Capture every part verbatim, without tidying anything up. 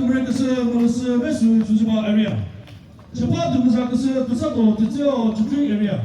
Mürü küsü, mürüsü, ve sü, Tsuzüma area. Chapa Dumuza küsü, Küsato, Tütseo, Chutri area.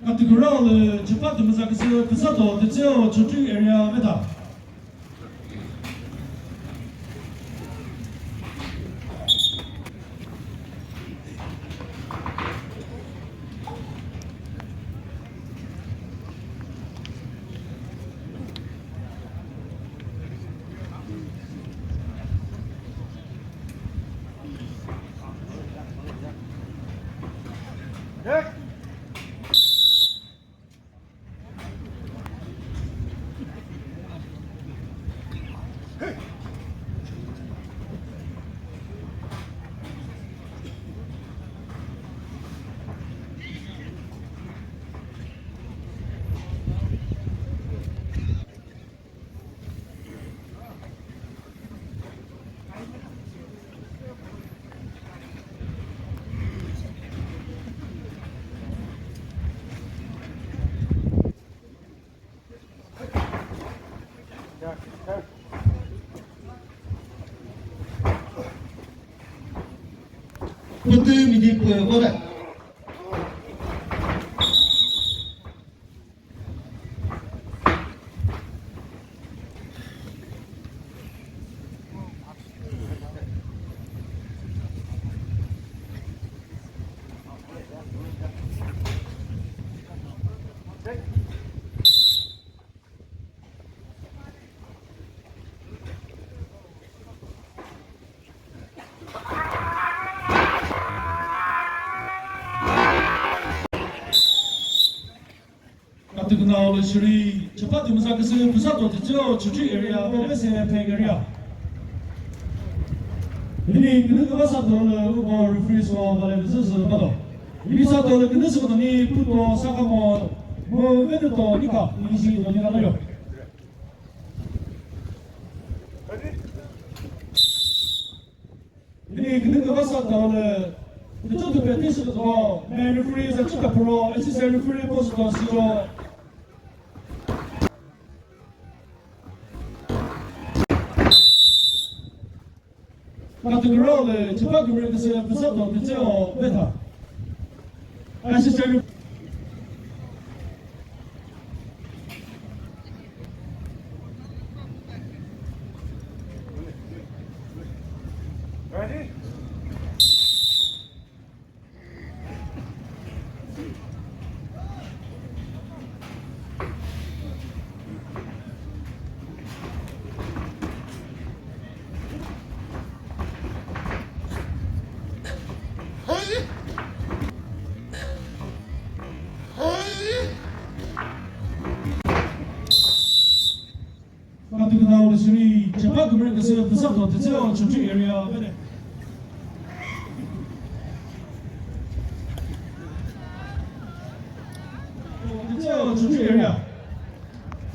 Category lü Chapa Dumuza küsü Küsato Tetseo Chutri area meta. Pütü midi püvore. Katikuna Oleshuri, Chapa Dumuza küsü, Küsato Tetseo, Chutri area, Bese Phek area. Hini künü kübasa tolü ubo referee so bale bizi zü bado. Ibisa tolü künü sü kutoni puto sakamo, mo vedu to nika, ibisi to nika loyo. Hini künü kübasa tolü, kutu tu practice to, main referee za chuka pro, assistant referee post to siro. Category lü Chapa Gümrük küsü Küsato Tetseo meta. Assistant. Ready? Katikuna Oleshuri, Chapa Gümrük küsü Küsato Tetseo Chutri area bene. Tetseo Chutri area.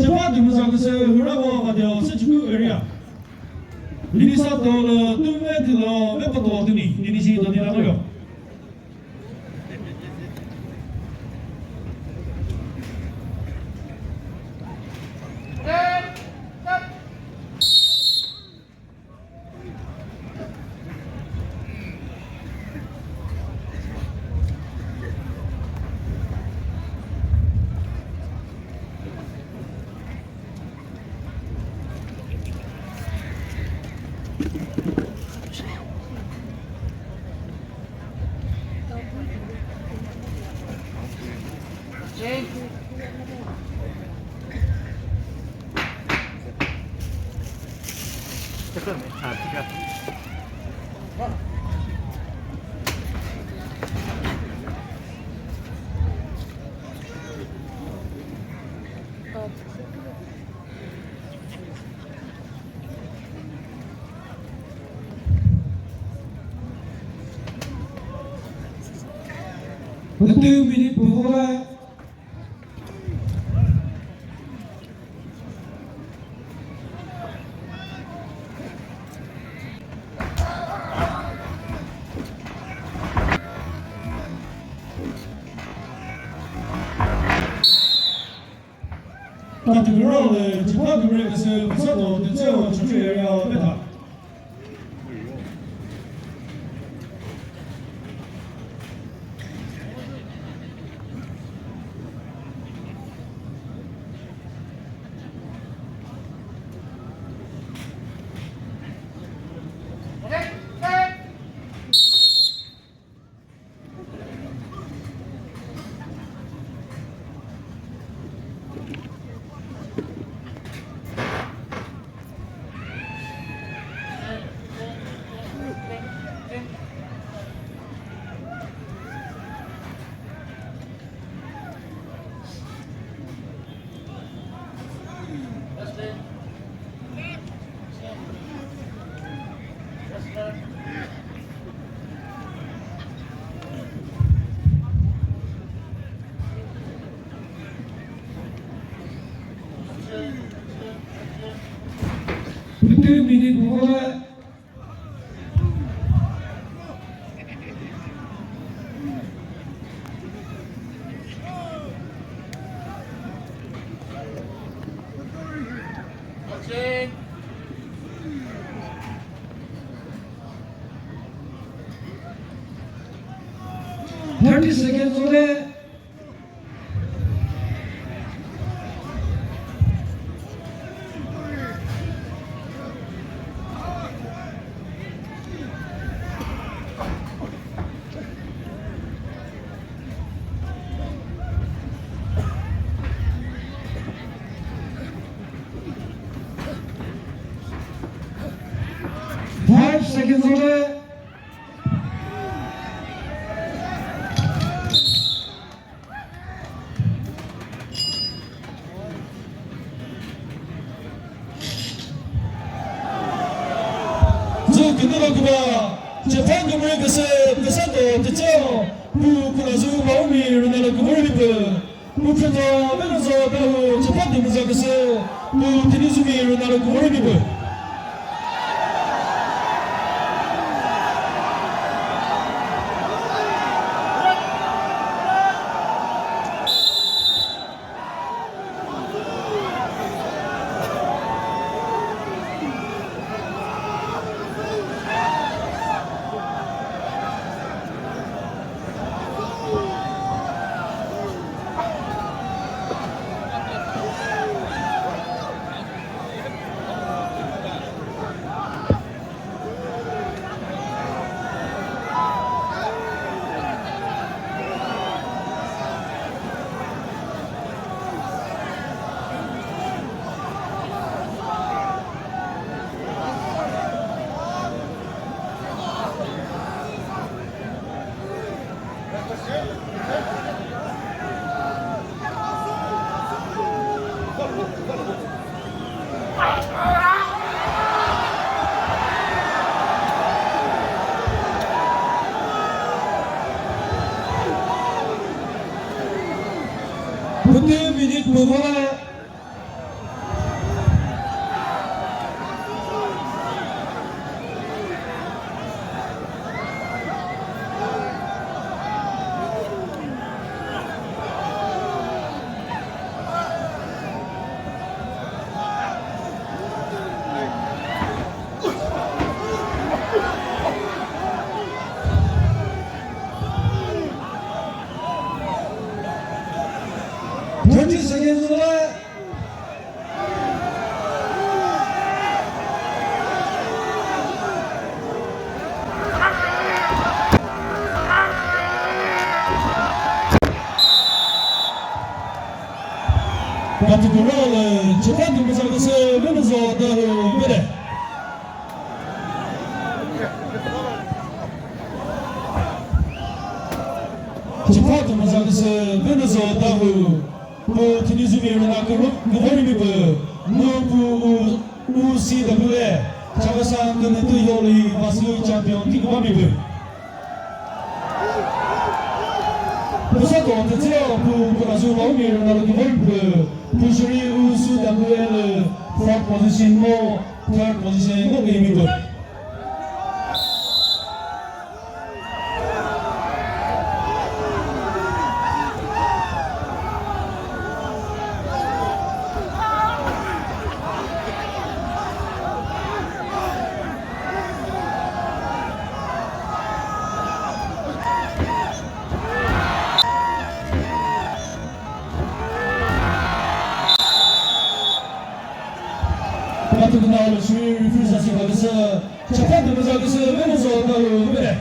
Chapa Dumuza küsü Hurabo Vadeo Sechuku area. Nini sa to lü tüve thülo ve pato tüni, nini si to nina yo. Two minute before. Tati kürao le, chipha kümre kese, pisa to, tetseo, chuchu area, beta. Fifteen minute ball. Thirty seconds left. Five seconds left. Zü künüva küva, Japan kümüre küsü, küsando, tütseo, bu kulazu maumi, rünalo kümüre bipü. Bu künüva, benazo, behu, Japan kümüre küsü, bu tünizumi, rünalo kümüre bipü. Pütü minute püvole. Atukura le, chepha tümüza küsü, Venuzo Dawhuo vede. Chepha tümüza küsü, Venuzo Dawhuo. Pu Thinizumi rüna küvo-, küvorimi pü, mu pu U-, U C W A, Chakhesang künütü yoli Vasu champion thi küvami pü. Pusa ko tütseo pu Pulasu Vaumi rüna küvorimi pü, pu shiri U C W A lü fourth position mo, third position mo küyimi pü. Patu künao lü shiri referee sasi baküsü, chaphan tümüza küsü, Venuzo Dawhuo vede.